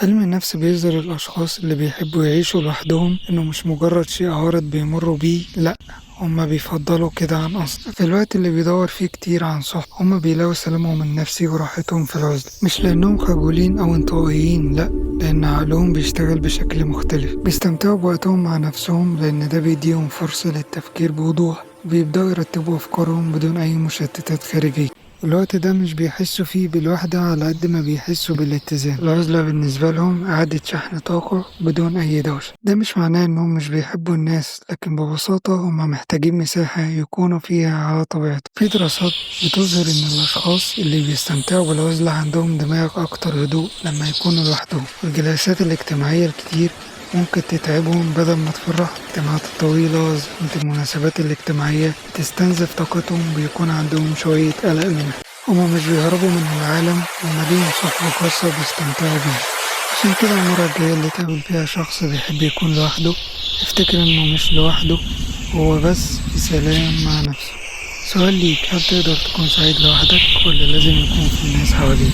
علم النفس بيظهر الأشخاص اللي بيحبوا يعيشوا لوحدهم إنه مش مجرد شيء عارض بيمروا بيه، لأ هما بيفضلوا كده عن قصد. في الوقت اللي بيدور فيه كتير عن صحبة، هما بيلاقوا سلامهم النفسي وراحتهم في العزلة، مش لأنهم خجولين أو انطوائيين، لأ لأن عقلهم بيشتغل بشكل مختلف. بيستمتعوا بوقتهم مع نفسهم لأن ده بيديهم فرصة للتفكير بوضوح، وبيبدأوا يرتبوا أفكارهم بدون أي مشتتات خارجية. الوقت ده مش بيحسوا فيه بالوحدة على قد ما بيحسوا بالاتزان. العزلة بالنسبة لهم إعادة شحن طاقة بدون أي دوشة. ده مش معناه إنهم مش بيحبوا الناس، لكن ببساطة هم محتاجين مساحة يكونوا فيها على طبيعتهم. في دراسات بتظهر إن الأشخاص اللي بيستمتعوا بالعزلة عندهم دماغ أكتر هدوء لما يكونوا لوحدهم. والجلسات الاجتماعية الكتير ممكن تتعبهم بدل ما تفرح. الاجتماعات الطويلة، زحمة المناسبات الاجتماعية بتستنزف طاقتهم، بيكون عندهم شوية قلق منها. هما مش بيهربوا من العالم، هما ليهم صحبة خاصة بيستمتعوا بيها. عشان كده المرة الجاية اللي تقابل فيها شخص بيحب يكون لوحده، افتكر انه مش لوحده، هو بس في سلام مع نفسه. سؤال ليك: هل تقدر تكون سعيد لوحدك ولا لازم يكون في ناس حواليك؟